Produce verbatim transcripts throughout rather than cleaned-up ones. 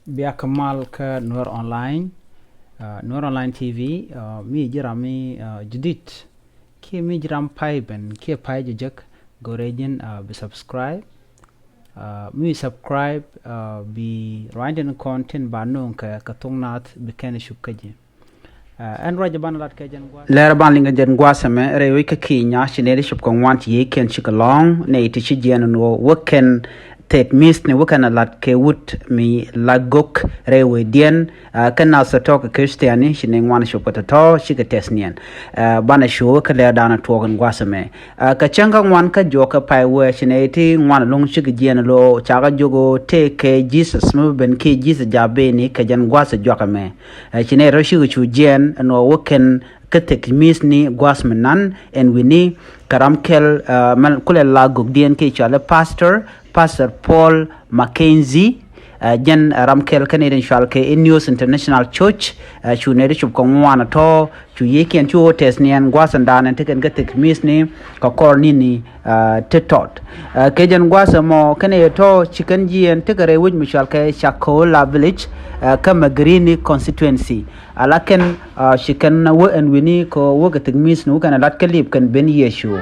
Bia kɛ mal kä Nuer Online, uh, Nuer Online T V, uh, mi ji̱ ram mi, uh, judit. Kiɛ mi ji̱ ram pay ben, kiɛ pay jɛ jek, go̱rɛ ji̱n, uh, bi subscribe. Uh, mi subscribe, uh, bi ruany tin kɔn tin ba no̱o̱ŋ kɛ, kɛ thok nath bi kɛn cup kä ji̱. Uh, ɛn ruac ban lat kɛ jɛn gua̱a̱th. Lɛr ban liŋ kɛ jɛn gua̱a̱th ɛmɛ rɛy wec kä Kenya, ci nɛy ti cup kɛ ŋuan ci yiëë kɛn ci kɛ lɔ̱ŋ, nɛy ti ci jiɛn ɛn ɣöö wä kɛn tek mi̱th ni wä kɛn ɛ lat kɛ wut mi la gök rɛy wecdiɛn, uh, kɛn nath tɔ̱tɔ̱ kɛ Christian ni ci nɛy ŋuan cup kɛ tɔ̱tɔ̱ ci kɛ tɛth niɛn. Uh, banɛ cu wä kä lɛr danɛ tuɔɔk ɛn gua̱a̱th ɛmɛ. Uh, kɛ cäŋ kä ŋuan kä juɔk kɛ pay wee ci nɛy ti ŋuan ɛlɔ̱ŋ ci kɛ jiɛn ɛn ɣöö ca kɛ jiök ɣöö tëëkɛ Jesus mi bi ben kiɛ Jesus ja̱ beni kɛ jɛn gua̱a̱th ɛ juak ɛmɛ. Uh, ci nɛy tɔ̱ ci kɛ cu jiɛn ɛn ɣöö wä kɛn kä tek mi̱th ni gua̱a̱th mi nan ɛn wi̱ni kɛ ram kɛl, uh, mɛn kulɛ la gökdiɛn kiɛ cɔalɛ pastor, Pastor Paul Mackenzie, uh, jɛn, uh, ram kɛl kä nɛy tin cɔal kɛ Ineos International Church, uh, cu nɛy ti cup kɛ ŋuan ɛ tɔ̱, cu yiëëkiɛn cu wä tɛth niɛn gua̱a̱th ɛn danɛ ti kɛn kä tek mi̱th ni kɛ kɔr ni̱ni, uh, ti tɔt. Uh, kɛ jɛn gua̱a̱th ɛmɔ kɛn ɛ tɔ̱ ci kɛn jiɛn ti kɛ rɛy wec mi cɔal kɛ Chakola Village, uh, kä Magarini Constituency. Ala kɛn, uh, ci kɛn wä ɛn wi̱ni kɛ wä kɛ tek mi̱th ni wä kɛn ɛ lat kä lip kɛn ben Yecu.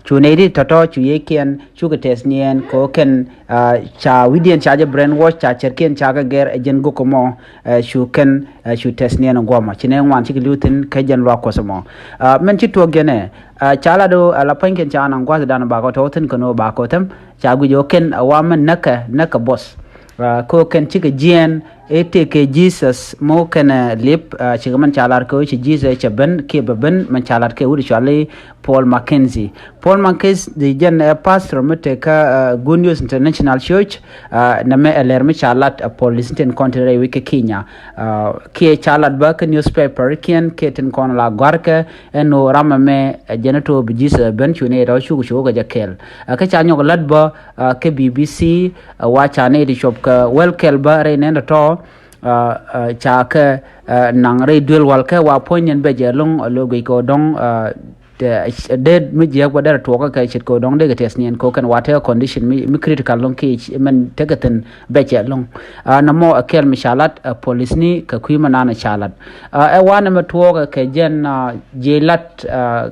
Cu nɛy ti tɔ̱tɔ̱ cu yiëëkiɛn cu kɛ tɛth niɛn kɛ wä kɛn, uh, ca wi̱cdiɛn ca jɛ brainwash, ca cärkiɛn ca kɛ gɛr ɛ jɛn gök ɛmɔ, uh, cu kɛn, uh, cu tɛth niɛn ɛ guɔmɔ. Ci nɛy ŋuan ci kɛ li̱w thi̱n kä jɛn luaak Kuɔth ɛmɔ. Uh, mɛn ci tuɔɔk jɛn ɛ, uh, ca lat ɣöö ala pua̱nykiɛn ca naŋ gua̱a̱th danɔ bakɔ tɔ̱ thi̱n kɛ nɔ bakɔ thɛm, ca guic ɣöö kɛn a wa mɛn näkɛ, näkɛ buɔth. Uh, kɛ ɣöö kɛn cikɛ jiɛɛn i̱ tëëkɛ Jesus mi wä kɛn ɛ lip, uh, cikɛ mɛn ca lar kɛ ɣöö ci Jesus cɛ ben kiɛ bɛ ben, mɛn ca lar kɛ wut cɔali Paul Mackenzie. Paul Mackenzie jɛn ɛ pastor mi tëë kä, uh, Good News International Church, uh, nɛmɛ ɛ lɛr mi ca lat ɛ police tin kɔn tin rɛy wec kä Kenya. Uh, kiɛ ca lat bä kä newspaper kiɛn kiɛ tin kɔn la gɔ̱a̱rkɛ ɛn ɣöö ram ɛmɛ ɛ jɛn ɛ to̱ bi Jesus ɛ ben cu nɛy tɔ̱ cuk cuk kɛ jɛ kɛɛl. Uh, kä ca nyɔk lat bä, uh, kä B B C, uh, wa ca nɛy ti cuɔp kɛ wäl kɛl bä rɛy nɛn tɔ̱tɔ̱, uh, uh, ca kɛ, uh, naŋ rɛy duel wal kɛ wa puɔ̱ny nɛn bɛ jɛ lo̱ŋ, uh, lo̱ guic kɛ dɔ̱ŋ, uh, dee mi jiääk bä derɛ tuɔɔkä kɛ ce̱tkɛ dɔ̱ŋ dee kɛ tɛth niɛn kɛ kɛn wa tekɛ condition mi, mi critical lo̱ŋ kiɛ mɛn tekɛ thi̱n bɛ cɛ lo̱ŋ. Uh, nɔmɔ ɛ kɛl mi ca lat, uh, police ni kɛ kui̱ mi nan ca lat. Uh, ɛ wanɛ mɛ tuɔɔkä kɛ jɛn, uh, jiɛ lat, uh,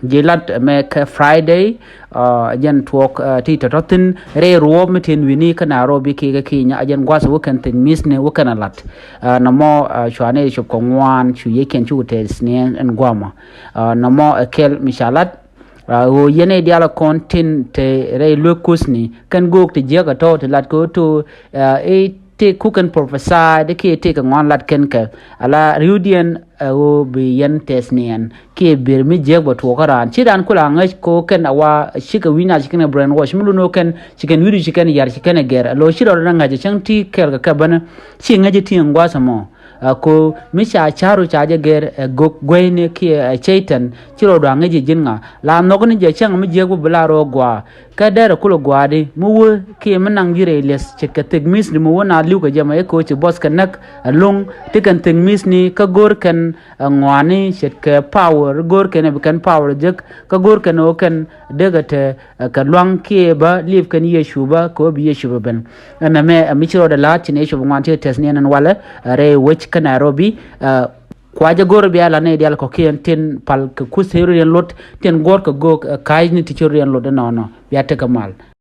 jiɛ lat mɛ kɛ Friday, uh, jɛn tuɔɔk, uh, ti tɔ̱tɔ̱ thi̱n rɛy ruɔ̱ɔ̱p mi tin wi̱ni kä Nairobi kiɛ kä Kenya, a jɛn gua̱th wä kɛn thi̱n mi̱th ni wä kɛn a lat. Uh, nɔmɔ, uh, cuanɛ cuɔp kɛ ŋuan cu yiëëkiɛn cukɛ tɛth niɛn ɛn guamɔ. Uh, nɔmɔ ɛ kɛl mi ca lat, uh, ɣöö yɛn ɛ diaal ɛ kɔn tin te rɛy luek Kuɔth ni kɛn göök ti jiäk ɛ tɔ̱ ti lat kɛ ɣöö to, uh, i̱ tëë ku kɛn prophesy di kiɛ tëë kɛ ŋɔ̱a̱n lat kɛn kɛ ala ri̱wdiɛn, ɛ ɣöö bi yɛn tɛth niɛn kiɛ bier mi jiäk bɛ tuɔɔkä raan. Ci raan kula ŋäc kɛ ɣöö kɛn a wa cikɛ wi̱ny a ci kɛn kɛ brainwash mi lun ɣöö kɛn ci kɛn wi̱cdu ci kɛn yar ci kɛn ɛ gɛr. Alo ci rɔɔdɛ na ŋäc cäŋ ti kɛɛl kɛ kɛ bänä ci ŋäc ti ŋua̱th ɛmɔ. Ɛ ko mi ca ca̱ru ca jɛ gɛr ɛ gök gueyni kiɛ ɛ cɛytan ci rɔ dua̱ŋ ŋäc ji̱ ji̱n ŋa la nhɔk ni jɛ cäŋ mi jiäk bi bi la rɔ gua̱a̱. Kä derɛ kulɛ gua̱a̱di mi wä kiɛ mi naŋ ji̱ rɛy li̱eth ce̱tkɛ thik mi̱thni mi wä na li̱w kɛ jɛ mɛ i̱ ko̱ ci buɔth kɛ näk ɛ lo̱ŋ ti kɛn thik mi̱thni kä go̱r kɛn ɛ ŋɔaani ce̱tkɛ power go̱r kɛn ɛ bi kɛn power jek kä go̱r kɛn ɛ wä kɛn dekɛ te ɛ kɛ luaŋ kiɛ bä liep kɛn Yecu bä kɛ wä bi Yecu bä ben. Ɛn ɛmɛ ɛ mi ci rɔɔdɛ la̱a̱t ci nɛ Yecu bä ŋuan ti tɛth ni ɛn ɛn walɛ ɛ rɛy wec kä Nairobi. Ɛ kuacä go̱r bia la nɛy dial kɔ̱kiɛn tin pal kɛ kuth theri riɛn lot tin guɔ̱r kɛ go̱o̱k ɛ ka̱a̱cni ti ci riɛn lot ɛnɔnɔ bia tekɛ mal.